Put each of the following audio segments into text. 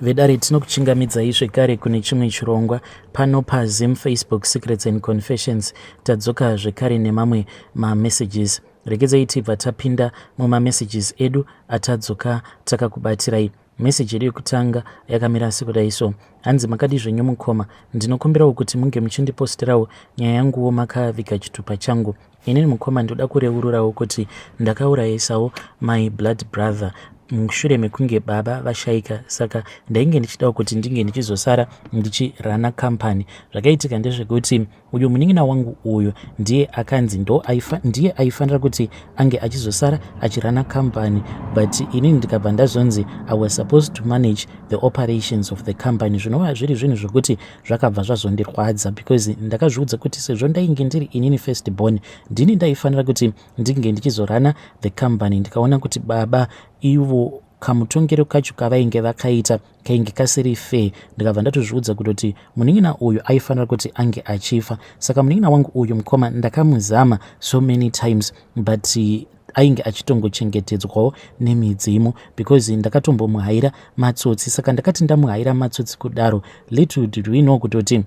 Vedare, tinokuchingamidzai zvekare kune chimwe chirongwa pano paZim Facebook Secrets and Confessions. Tadzoka zvekare nemamwe mamessages. Regedzai tibva tapinda mumamessages edu atadzoka takakubatirai. Meseji yedu yekutanga yakamira sekudai so. Hanzi, "Makadi zvenyu mukoma? Ndinokumbirawo kuti munge muchindipostirawo nyaya yanguwo makaviga chitupa changu. Inini mukoma, ndoda kureururawo kuti ndakaurayisawo my blood brother mushure mekunge baba vashaika, saka ndainge ndichidawo kuti ndinge ndichizosara ndichirana company. Zvakaitika ndezvekuti uyu munin'ina wangu uyu ndiye akanzi ndo ndiye aifanira kuti ange achizosara achirana company, but inini ndikabva ndazonzi I was supposed to manage the operations of the company, zvinova zviri zvinhu zvokuti zvakabva zvazondirwadza, because ndakazviudza kuti sezvo ndainge ndiri inini first born, ndini ndaifanira kuti ndinge ndichizorana the company. Ndikaona kuti baba ivo kamutongero kacho kavainge vakaita kainge kasiri fair. Ndikabva ndatozviudza kutoti munin'ina uyu aifanira kuti ange achifa. Saka munin'ina wangu uyu mukoma, ndakamuzama so many times, but ainge achitongochengetedzwawo nemidzimu, because ndakatombomuhaira matsotsi. Saka ndakati ndamuhaira matsotsi kudaro, little did we know kutoti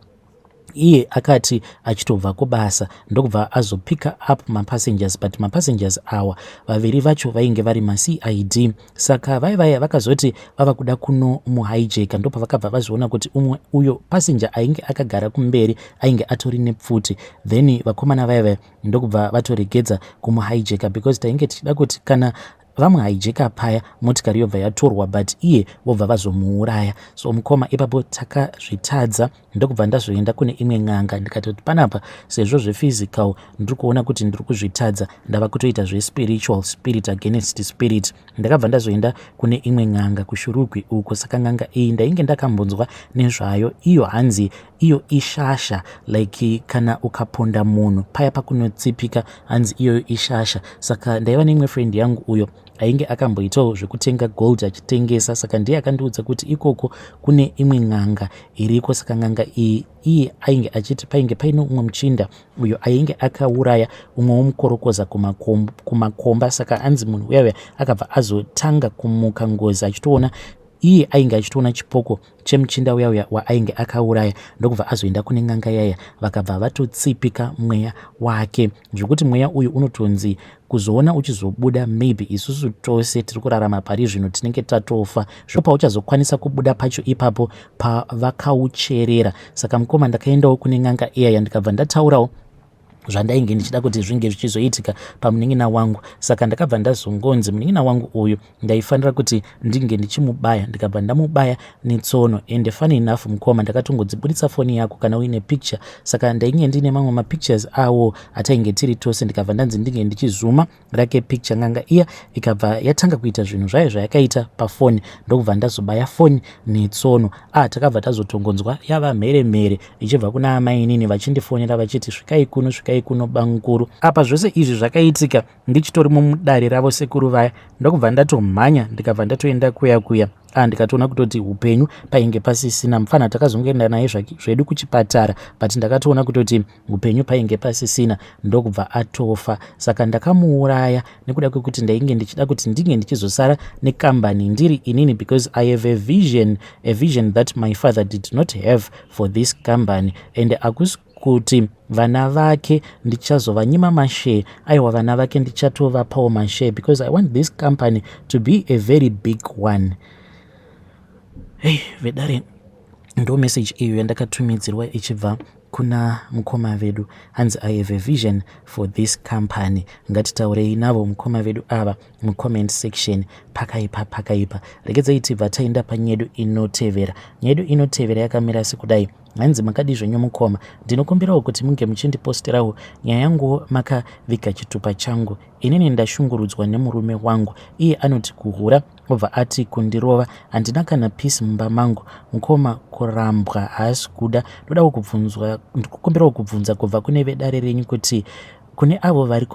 iye akati achitobva kubasa ndokubva azopicka up mapassengers, but mapassengers awa vaviri vacho vainge vari maCID. Saka vai vaya vakazoti vava kuda kunomuhijacka, ndopavakabva vazoona kuti umwe uyo passenger ainge akagara kumberi ainge atori nepfuti. Then vakomana vaya vaya ndokubva vatoregedza kumuhijacka, because tainge tichida kuti kana vamuhijacka paya, motikari yobva yatorwa, but iye vobva vazomuuraya. So mukoma, ipapo takazvitadza, ndokubva ndazoenda kune imwe n'anga. Ndikatoti panapa, sezvo zvephysical ndiri kuona kuti ndiri kuzvitadza, ndava kutoita zvespiritual, spirit against spirit. Ndakabva ndazoenda kune imwe n'anga kuShurugwi uko. Saka n'anga iyi ndainge ndakambonzwa nezvayo. Iyo hanzi iyo ishasha, like kana ukaponda munhu paya pakunotsipika, hanzi iyoyo ishasha. Saka ndaiva neimwe friend yangu uyo ainge akamboitawo zvekutenga gold achitengesa, saka ndiye akandiudza kuti ikoko kune imwe n'anga iriko. Saka n'anga iyi, iye ainge achiti painge paine umwe muchinda uyo ainge akauraya umwe womukorokoza kumakomba. Saka anzi munhu uyauya akabva azotanga kumuka ngozi achitoona, iye ainge achitoona chipoko chemuchinda uya uya waainge akauraya, ndokubva azoenda kune n'anga yaya, vakabva vatotsipika mweya wake, zvekuti mweya uyu unotonzi kuzoona uchizobuda, maybe isusu tose tiri kurarama pari zvino tinenge tatofa, zvopauchazokwanisa kubuda pacho ipapo pavakaucherera. Saka mukoma, ndakaendawo kune n'anga iyaya, ndikabva ndataurawo zvandainge ndichida kuti zvinge zvichizoitika pamunin'ina wangu. Saka ndakabva ndazongonzi munin'ina wangu uyu ndaifanira kuti ndinge ndichimubaya. Ndikabva ndamubaya netsono. And funny enough mukoma, ndakatongodzibuditsa foni yako kana uine picture. Saka ndainge ndine mamwe mapictures awo atainge tiri tose. Ndikabva ndanzi ndinge ndichizuma rake picture. N'anga iya ikabva yatanga kuita zvinhu zvayo zvayakaita pafoni, ndokubva ndazobaya foni netsono. A, takabva tazotongonzwa yava mheremhere ichibva kuna amainini vachindifonera vachiti, "Svikai kuno, svikai kuno, banguru." Apa zvose izvi zvakaitika ndichitorimo mudare ravo sekuru vaya. Ndokubva ndatomhanya, ndikabva ndatoenda kuya kuya. A, ndikatoona kutoti upenyu painge pasisina mufana. Takazongoenda naye zvedu kuchipatara, but ndakatoona kutoti upenyu painge pasisina, ndokubva atofa. Saka ndakamuuraya nekuda kwekuti ndainge ndichida kuti ndinge ndichizosara nekambani ndiri inini, because I have a vision, a vision that my father did not have for this company. And akusi kuti vana vake ndichazovanyima mashare. Aiwa, vana vake ndichatovapawo mashare, because I want this company to be a very big one. Hei vedare, ndo message iyo yandakatumidzirwa ichibva kuna mukoma vedu. Hanzi, "I have a vision for this company." Ngatitaurei navo mukoma vedu ava mucomment section. Pakaipa, pakaipa. Regedzai tibva taenda panyedu inotevera. Nyedu inotevera yakamira sekudai. Hanzi, "Makadi zvenyu mukoma? Ndinokumbirawo kuti munge muchindipostirawo nyaya yanguwo makaviga chitupa changu. Inini ndashungurudzwa nemurume wangu. Iye anoti kuhura, obva ati kundirova. Handina kana peace mumba mangu mukoma. Kurambwa haasi kuda. Ndodawo kubvunzwa, ndikukumbirawo kubvunza kubva kune vedare renyu kuti Kune avo vari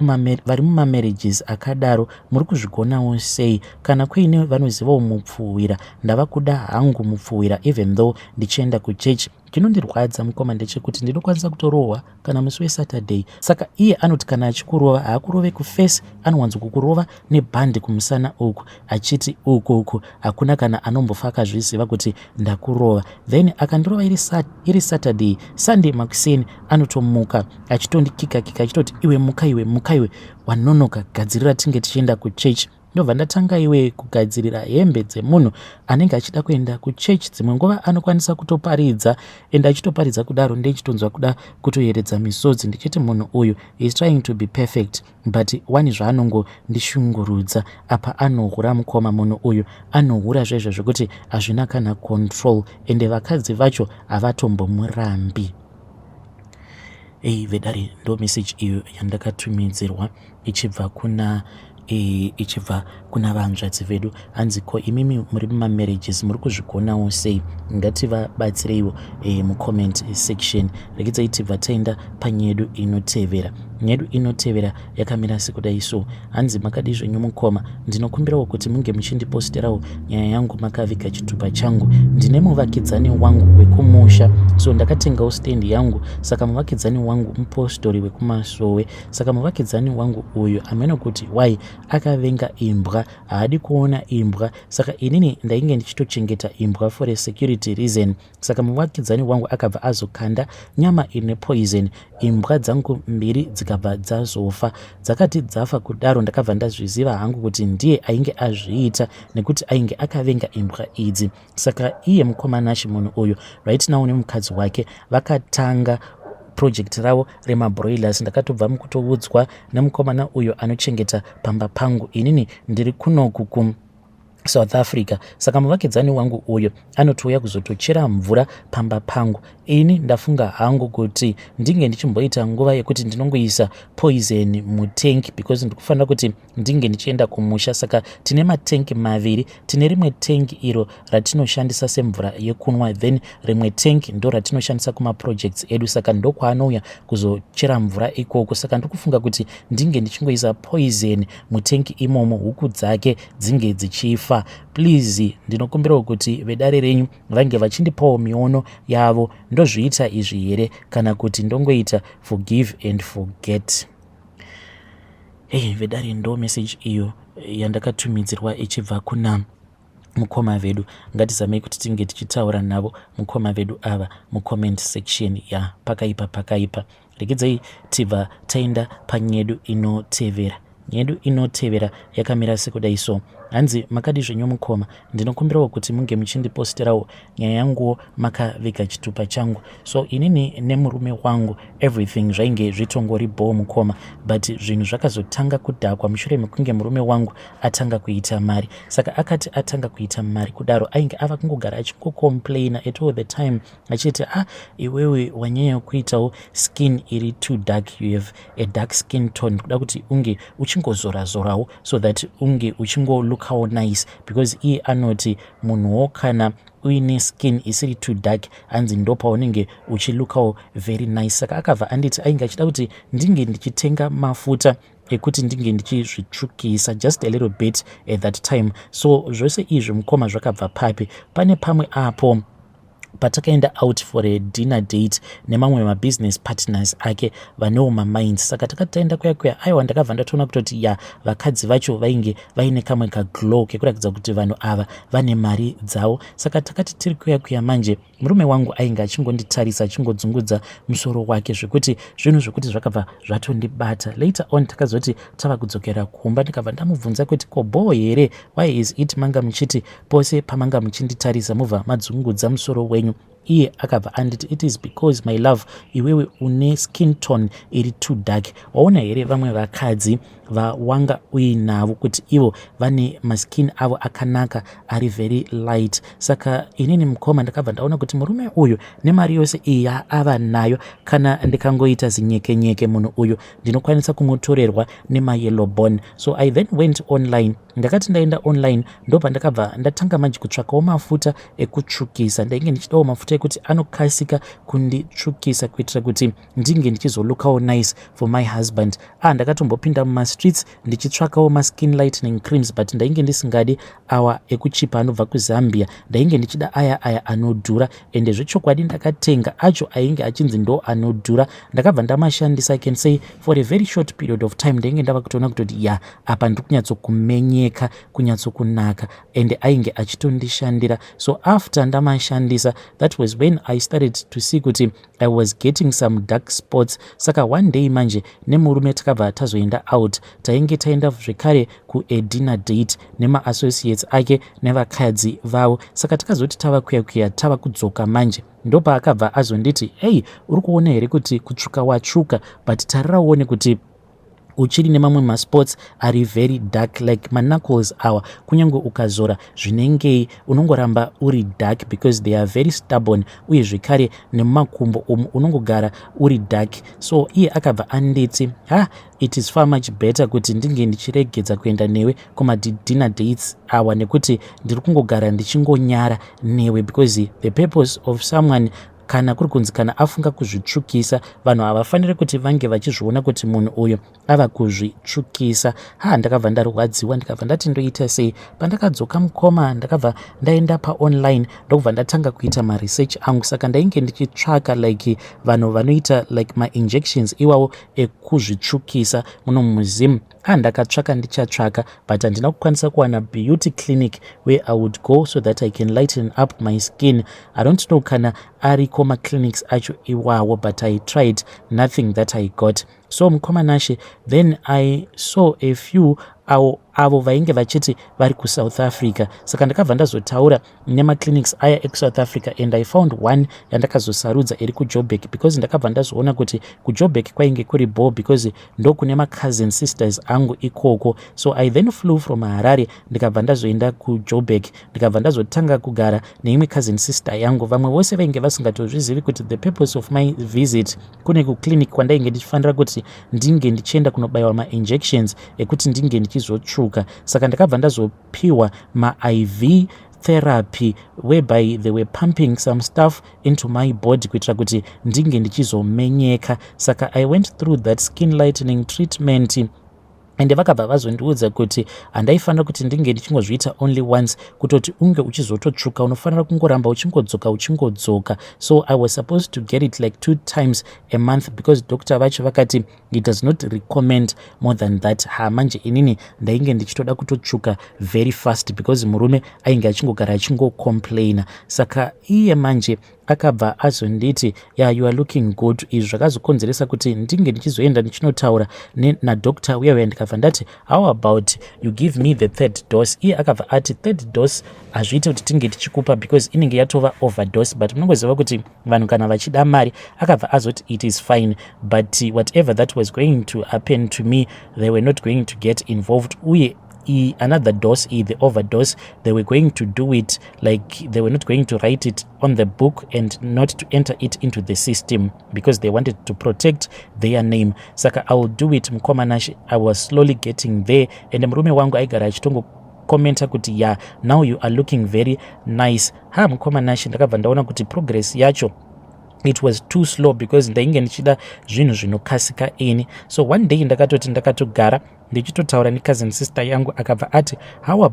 vari mumamarriages akadaro muri kuzvigonawo sei? Kana kuine vanozivawo mupfuhwira ndava kuda hangu mupfuhwira even though ndichienda kuchurch. Chinondirwadza mukoma ndechekuti ndinokwanisa kutorohwa kana musi weSaturday saka iye anoti kana achikurova haakurove kuface anowanzo kukurova nebhandi kumusana uku achiti uku uku hakuna kana anombofa akazviziva kuti ndakurova. Then akandirova iri, iri Saturday, Sunday makuseni anotomuka achitondikika kika achitoti iwe muka iwe muka iwe wanonoka gadzirira tinge tichienda kuchurch. Ndobva ndatanga iwe kugadzirira hembe dzemunhu anenge achida kuenda kuchurch. Dzimwe nguva anokwanisa kutoparidza and achitoparidza kudaro ndechitonzwa kuda kutoyeredza misodzi ndichiti munhu uyu is trying to be perfect but wani zvaanongondishungurudza apa anohura mukoma munhu uyu anohura zvezvo zvekuti hazvina kana control ende vakadzi vacho havatombomurambi. Ei vedare ndo message iyo yandakatumidzirwa ichibva kuna e, ichibva kuna vanzvadzi vedu hanzi ko imimi muri mumamarriages muri kuzvigonawo sei ngativabatsireiwo e, mucomment section regedzai tibva taenda panyedu inotevera nyedu inotevera yakamira sekudai so hanzi makadii zvenyu mukoma ndinokumbirawo kuti munge muchindiposterawo nyaya yangu makaviga chitupa changu ndine muvakidzani wangu wekumusha so ndakatengawo stand yangu saka muvakidzani wangu mupostori wekumasowe saka muvakidzani wangu uyu ameno kuti why akavenga imbwa haadi kuona imbwa saka inini ndainge ndichitochengeta imbwa for a security reason Saka muvakidzani wangu akabva azokanda nyama ine poison imbwa dzangu mbiri dzikabva dzazofa. Dzakati dzafa kudaro ndakabva ndazviziva hangu kuti ndiye ainge azviita nekuti ainge akavenga imbwa idzi. Saka iye mukoma Nashy munhu uyu right now nemukadzi wake vakatanga project ravo remabroilers ndakatobva mukutoudzwa nemukomana uyo anochengeta pamba pangu inini ndiri kunoku ku South Africa saka muvakidzani wangu uyo anotouya kuzotochera mvura pamba pangu ini ndafunga hangu kuti ndinge ndichimboita nguva yekuti ndinongoisa poison mutank because ndikufanira kuti ndinge ndichienda kumusha saka tine matenki maviri tine rimwe tank iro ratinoshandisa semvura yekunwa then rimwe tank ndo ratinoshandisa kumaprojects edu saka ndokwaanouya kuzochera mvura ikoko saka ndikufunga kuti ndinge ndichingoisa poison mutenki imomo huku dzake dzinge dzichifa please ndinokumbirawo kuti vedare renyu vange vachindipawo miono yavo ndozviita izvi here kana kuti ndongoita forgive and forget hey vedare ndo message iyo yandakatumidzirwa ichibva kuna mukoma vedu ngatizamei kuti tinge tichitaura navo mukoma vedu ava mucomment section ya pakaipa pakaipa Regedzai tibva taenda panyedu inotevera. Nyedu inotevera yakamira sekudai so. Hanzi makadi zvenyu mukoma, ndinokumbirawo kuti munge muchindiposterawo nyaya yanguwo makaviga chitupa changu. So inini nemurume wangu everything zvainge zvitongori bhoo mukoma, but zvinhu zvakazotanga kudhakwa mushure mekunge murume wangu atanga kuita mari. Saka akati atanga kuita mari kudaro ainge ava kungogara achingocomplaina at all the time achiti ah iwewe wanyanya kuitawo skin iri too dark you have a dark skin tone kuda kuti unge uchingozora zorawo so that unge uchingolookawo nice because iye anoti munhuwo kana uine skin isiri too dark hanzi ndopaunenge uchilookawo very nice saka akabva anditi ainge achida kuti ndinge ndichitenga mafuta ekuti ndinge ndichizvitsvukisa just a little bit at that time so zvose izvi mukoma zvakabva papi pane pamwe apo patakaenda out for a dinner date nemamwe mabusiness partners ake vanewo mamines saka takati taenda kuya kuya aiwa ndakabva ndatoona kutoti ya vakadzi vacho vainge vaine kamwe kaglow kekuratidza kuti vanhu ava vane mari dzavo saka takati tiri kuya kuya manje murume wangu ainge achingonditarisa achingodzungudza musoro wake zvekuti zvinhu zvekuti zvakabva zvatondibata later on takazoti tava kudzokera kumba ndikabva ndamubvunza kuti ko bhoo here why is it manga muchiti pose pamanga muchinditarisa mobva madzungudza musoro wenyu iye akabva anditi it is because my love iwewe une skin tone iri too dark waona here vamwe vakadzi Vawanga uinavo kuti ivo vane maskin avo akanaka, ari very light. Saka inini, mukoma, ndakabva ndaona kuti murume uyu nemari yose iyi yaava nayo, kana ndikangoita zinyekenyeke, munhu uyu ndinokwanisa kumutorerwa nemayellow bone. So I then went online. Ndakati ndaenda online, ndobva ndakabva ndatanga manje kutsvakawo mafuta ekutsvukisa. Ndainge ndichidawo mafuta ekuti anokasika kunditsvukisa kuitira kuti ndinge ndichizolookawo nice for my husband. Ah, ndakatombopinda mumastreets ndichitsvakawo maskin lightening creams, but ndainge ndisingadi awa ekuchipa anobva kuZambia. Ndainge ndichida aya aya anodhura. Ende zvechokwadi ndakatenga acho ainge achinzi ndo anodhura. Ndakabva ndamashandisa. I can say for a very short period of time ndainge ndava kutoona kutoti, ya, apa ndiri kunyatsokumenyeka, kunyatsokunaka, ende ainge achitondishandira. So after ndamashandisa, that was when I started to see kuti I was getting some dark spots. Saka one day manje nemurume takabva tazoenda out. Tainge taenda zvekare kudinner date nemaassociates ake nevakadzi vavo. Saka takazoti tava kuya kuya, tava kudzoka manje, ndopaakabva azonditi, "Ei, uri kuona here kuti kutsvuka watsvuka, but tarira uone kuti uchiri nemamwe maspots ari very dark, like maknuckles awa. Kunyange ukazora zvinengei, unongoramba uri dark because they are very stubborn. Uye zvekare nemumakumbo umu unongogara uri dark." So iye akabva anditi, "Ha, it is far much better kuti ndinge ndichiregedza kuenda newe kumadinner dates awa, nekuti ndiri kungogara ndichingonyara newe, because the purpose of someone, kana kuri kunzi kana afunga kuzvitsvukisa, vanhu havafaniri kuti vange vachizviona kuti munhu uyu ava kuzvitsvukisa." Ha, ndakabva ndarwadziwa, ndikabva ndati, "Ndoita sei?" Pandakadzoka, mukoma, ndakabva ndaenda paonline, ndokubva ndatanga kuita maresearch angu. Saka ndainge ndichitsvaka like vanhu vanoita like mainjections iwawo ekuzvitsvukisa muno muZim. Ha, ndakatsvaka, ndichatsvaka, but handina kukwanisa kuwana beauty clinic where I would go so that I can lighten up my skin. I don't know kana ariko maclinics acho iwawo, but I tried, nothing that I got. So mukoma Nashe, then I saw a few avo vainge vachiti vari kuSouth Africa. Saka ndakabva ndazotaura nemaclinics aya ekuSouth Africa, and I found one yandakazosarudza iri kuJoburg, because ndakabva ndazoona kuti kuJoburg kwainge kuri bho because ndokune macousin sisters angu ikoko. So I then flew from Harare, ndikabva ndazoenda kuJoburg, ndikabva ndazotanga kugara neimwe cousin sister yangu. Vamwe vose vainge vasingatozvizivi kuti the purpose of my visit kune kuclinic kwandainge ndichifanira kuti ndinge ndichienda kunobayiwa mainjections ekuti ndinge ndichizotsvuka. Saka ndakabva ndazopiwa maiv therapy, whereby they were pumping some stuff into my body kuitira kuti ndinge ndichizomenyeka. Saka I went through that skin lightening treatment, ende vakabva vazondiudza kuti handaifanira kuti ndinge ndichingozviita only once. Kutoti unge uchizototsvuka, unofanira kungoramba uchingodzoka, uchingodzoka. So I was supposed to get it like two times a month, because doctor vacho vakati he does not recommend more than that. Ha, manje inini ndainge ndichitoda kutotsvuka very fast because murume ainge achingogara achingocomplaina. Saka iye manje akabva azonditi, "Yeah, you are looking good." Izvi zvakazokonzeresa kuti ndinge ndichizoenda ndichinotaura nadoctor uya uya. Ndikabva ndati, "How about you give me the third dose?" Iye akabva ati, "Third dose hazviiti kuti tinge tichikupa because inenge yatova overdose." But munongoziva kuti vanhu kana vachida mari. Akabva azoti it is fine, but whatever that was going to happen to me, they were not going to get involved. Uye another dose, the overdose, they were going to do it like they were not going to write it on the book and not to enter it into the system because they wanted to protect their name. Saka I will do it. Mukoma Nashe, I was slowly getting there, and murume wangu aigara achitongokomenta kuti, "Yeah, now you are looking very nice." Ha, mukoma Nashe, ndakabva ndaona kuti progress yacho, it was too slow because ndainge ndichida zvinhu zvinokasika ini. So one day ndakatoti ndakatogara ndichitotaura necousin sister yangu, akabva ati, How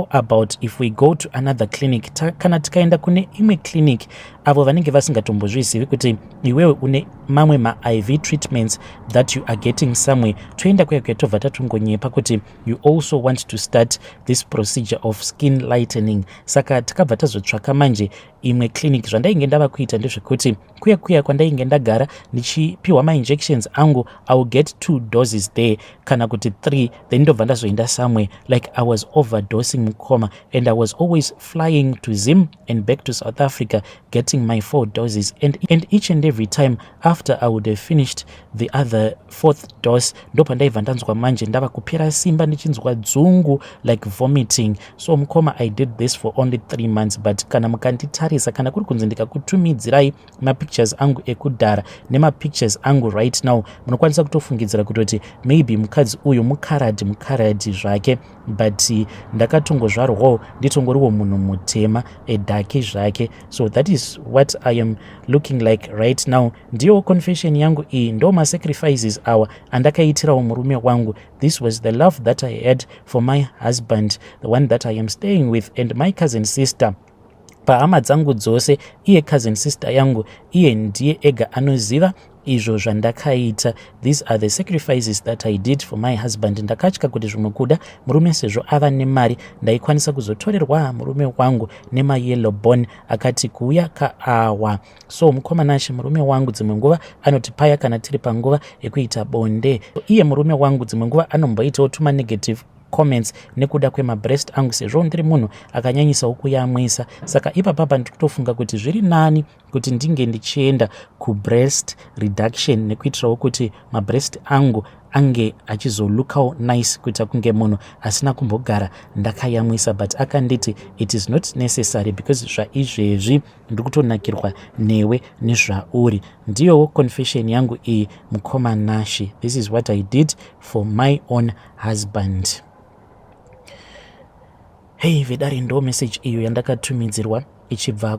about if we go to another clinic? Kana tikaenda kune imwe clinic, avo vanenge vasingatombozvizivi kuti iwewe une mamwe maiv treatments that you are getting somewhere. Toenda kuya kuya, tobva tatongonyepa kuti you also want to start this procedure of skin lightening." Saka takabva tazotsvaka manje imwe clinic. Zvandainge ndava kuita ndezvekuti kuya kuya kwandainge ndagara ndichipiwa mainjections angu, I will get two doses there kana kuti 3, then ndobva ndazoenda somewhere. Like, I was overdosing, mukoma, and I was always flying to Zim and back to South Africa, getting my four doses, and each and every time after I would have finished the other fourth dose, ndopandaibva ndanzwa manje ndava kupera simba, ndichinzwa dzungu, like vomiting. So mukoma, I did this for only 3 months, but kana mukanditarisa, kana kuri kunzi ndikakutumidzirai mapictures angu ekudhara nemapictures angu right now, munokwanisa kutofungidzira kutoti maybe mukadzi uyu mukaradhi, mukaradhi zvake, but ndakatongozvarwawo nditongoriwo munhu mutema, edhaki zvake. So that is what I am looking like right now. Ndiyo confession yangu iyi. Ndo masacrifices awa andakaitirawo murume wangu. This was the love that I had for my husband, the one that I am staying with, and my cousin sister. Pahama dzangu dzose, iye cousin sister yangu, iye ndiye ega anoziva izvo zvandakaita. These are the sacrifices that I did for my husband. Ndakatya kuti zvimwe kuda murume, sezvo ava nemari, ndaikwanisa kuzotorerwa murume wangu nemayellow bone akati kuuya kaawa. So mukoma Nashe, murume wangu dzimwe nguva anoti paya kana tiri panguva yekuita bonde, iye murume wangu dzimwe nguva anomboitawo tuma negative comments nekuda kwemabreast angu, sezvo ndiri munhu akanyanyisawo kuyamwisa. Saka ipapapa ndiri kutofunga kuti zviri nani kuti ndinge ndichienda kubreast reduction, nekuitirawo kuti mabreast angu ange achizolookawo nice, kuita kunge munhu asina kumbogara ndakayamwisa. But akanditi it is not necessary because zvaizvezvi ndiri kutonakirwa newe nezvauri. Ndiyowo confession yangu iyi, mukoma Nashi. This is what I did for my own husband. Hei vedare, ndo message iyo yandakatumidzirwa ichibva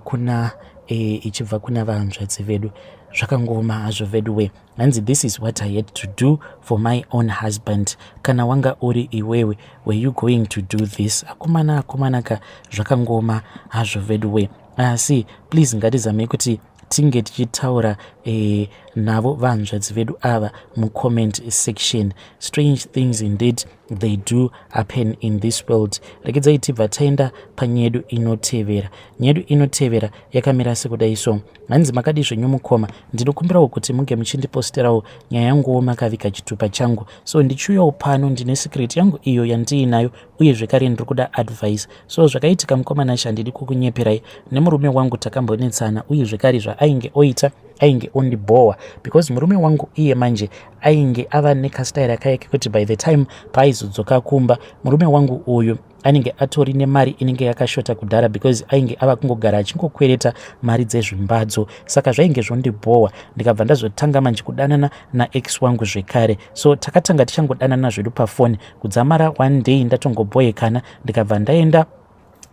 kuna vanzvadzi vedu. Zvakangoma hazvo vedu we. Hanzi, "This is what I had to do for my own husband." Kana wanga uri iwewe, were you going to do this? Akomana, akomana ka, zvakangoma hazvo vedu we. Asi please, ngatizamei kuti tinge tichitaura navo vanzvadzi vedu ava mucomment section. Strange things indeed, they do happen in this world. Regedzai tibva taenda panyaya yedu inotevera. Nyaya yedu inotevera yakamira sekudai so. Hanzi, "Makadi zvenyu mukoma? Ndinokumbirawo kuti munge muchindiposterawo nyaya yanguwo makaviga chitupa changu. So ndichiuyawo pano, ndine secret yangu iyo yandiinayo, uye zvekare ndiri kuda advice. So zvakaitika, mukoma Nashe, handidi kukunyeperai, nemurume wangu takambonetsana, uye zvekare zvaainge oita ainge ondibhowa, because murume wangu iye manje ainge ava nekastaira kaya kekuti by the time paaizodzoka kumba, murume wangu uyu anenge atori nemari inenge yakashota kudhara, because ainge ava kungogara achingokwereta mari dzezvimbadzo. Saka zvainge zvondibhowa. Ndikabva ndazotanga manje kudanana naex wangu zvekare. So takatanga tichangodanana zvedu pafoni. Kudzamara one day ndatongobhoyekana, ndikabva ndaenda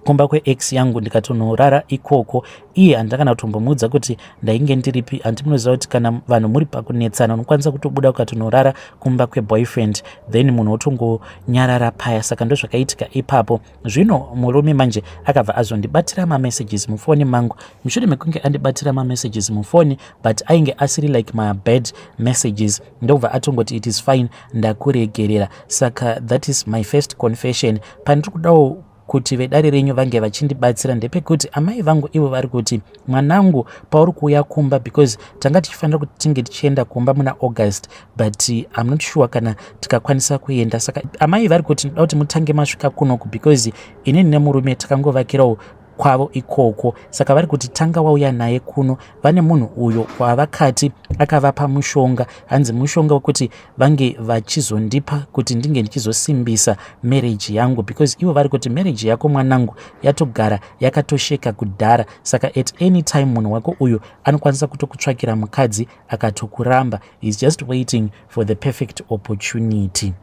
kumba kweex yangu, ndikatonorara ikoko. Iye handina kana kutombomuudza kuti ndainge ndiripi. Handi munoziva kuti kana vanhu muri pakunetsana, unokwanisa kutobuda ukatonorara kumba kweboyfriend, then munhu wotongonyarara paya. Saka ndozvakaitika ipapo. Zvino murume manje akabva azondibatira mamessages mufoni mangu. Mushure mekunge andibatira mamessages mufoni, but ainge asiri like mabad messages, ndobva atongoti, 'It is fine, ndakuregerera.' Saka that is my first confession. Pandiri kudawo kuti vedare renyu vange vachindibatsira ndepekuti amai vangu ivo vari kuti, 'Mwanangu, pauri kuuya kumba, because tanga tichifanira kuti tinge tichienda kumba muna August, but I'm not sure kana tikakwanisa kuenda. Saka amai vari kuti ndoda kuti mutange masvika kunoku, because inini nemurume takangovakirawo kwavo ikoko. Saka vari kuti tanga wauya naye kuno. Vane munhu uyo wavakati akavapa mushonga, hanzi mushonga wekuti vange vachizondipa kuti ndinge ndichizosimbisa marriage yangu, because ivo vari kuti marriage yako, mwanangu, yatogara yakatosheka kudhara. Saka at any time munhu wako uyu anokwanisa kutokutsvakira mukadzi akatokuramba. Is just waiting for the perfect opportunity.'"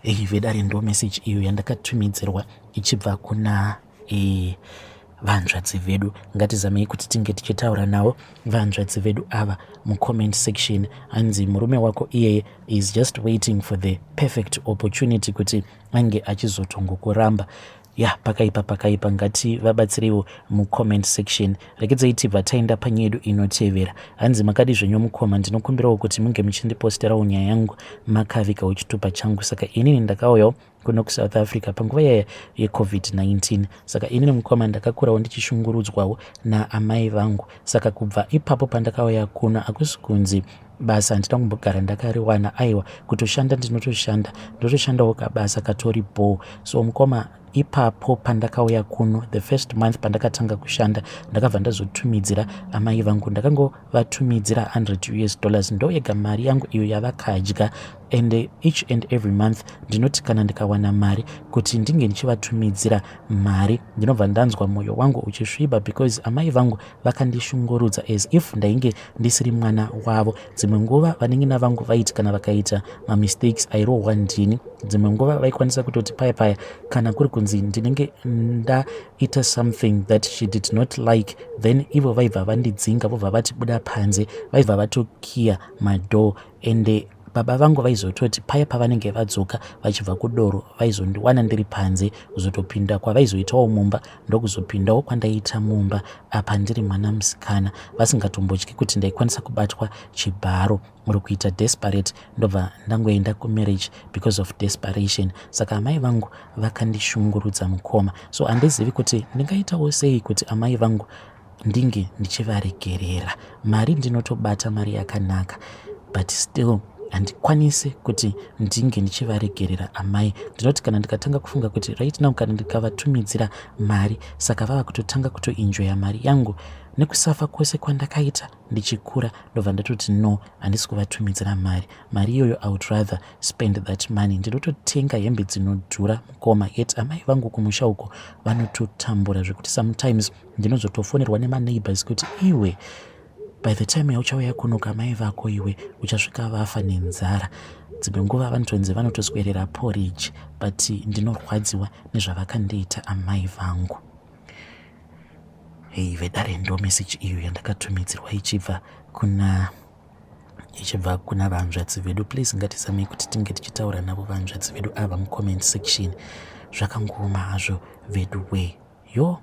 Ei vedare, ndo message iyo yandakatumidzirwa ichibva kuna vanzvadzi vedu. Ngatizamei kuti tinge tichitaura navo vanzvadzi vedu ava mucomment section. Hanzi murume wako iyeye is just waiting for the perfect opportunity kuti ange achizotongokuramba. Ya, pakaipa, pakaipa. Ngativabatsireiwo mucomment section. Regedzai tibva taenda panyaya yedu inotevera. Hanzi, "Makadi zvenyu mukoma? Ndinokumbirawo kuti munge muchindiposterawo nyaya yangu makavigawo chitupa changu. Saka inini ndakauyawo kuno kuSouth Africa panguva yaya yeCOVID-19. Saka inini mukoma, ndakakurawo ndichishungurudzwawo naamai vangu. Saka kubva ipapo pandakauya kuno, hakusi kunzi Basa handina kumbogara ndakariwana, aiwa, kutoshanda ndinotoshanda, ndotoshandawo kabasa katori bho. So mukoma, ipapo pandakauya kuno, the first month pandakatanga kushanda, ndakabva ndazotumidzira amai vangu. Ndakangovatumidzira $100 US, ndo yega mari yangu iyo yavakadya. And each and every month ndinoti kana ndikawana mari kuti ndinge ndichivatumidzira mari, ndinobva ndanzwa mwoyo wangu uchisviba, because amai vangu vakandishungurudza as if ndainge ndisiri mwana wavo. Dzimwe nguva vanin'ina vangu vaiti kana vakaita mamistakes, airohwa ndini. Dzimwe nguva vaikwanisa kutoti paya paya kana kuri kunzi ndinenge ndaita something that she did not like, then ivo vaibva vandidzinga, vobva vati buda panze, vaibva vatokiya madoor. Ende baba vangu vaizototi paya pavanenge vadzoka vachibva kudoro, vaizondiwana ndiri panze, kuzotopinda kwavaizoitawo mumba, ndokuzopindawo kwandaiita mumba apa ndiri mwana musikana, vasingatombotyi kuti ndaikwanisa kubatwa chibharo uri kuita desperate, ndobva ndangoenda kumarriage because of desperation. Saka amai vangu vakandishungurudza, mukoma. So handizivi kuti ndingaitawo sei kuti amai vangu ndinge ndichivaregerera. Mari ndinotobata mari yakanaka, but still handikwanisi kuti ndinge ndichivaregerera amai. Ndinoti kana ndikatanga kufunga kuti right now kana ndikavatumidzira mari, saka vava kutotanga kutoenjoya mari yangu nekusafa kwose kwandakaita ndichikura, ndobva ndatoti no, handisi kuvatumidzira mari. Mari iyoyo, I would rather spend that money. Ndinototenga hembe dzinodhura, mukoma, yet amai vangu kumusha uko vanototambura zvekuti sometimes ndinozotofonerwa nemaneighbors kuti, "Iwe, by the time yauchauya kunoka amai vako iwe, uchasvika vafa nenzara." Dzimwe nguva vanotonzi vanotoswerera porridge, but ndinorwadziwa nezvavakandiita amai vangu. Hei vedare, ndo meseji iyo yandakatumidzirwa ichibva kuna vanzvadzi vedu. Please, ngatizamei kuti tinge tichitaura navo vanzvadzi vedu ava mucomment section. Zvakangooma hazvo vedu we yo.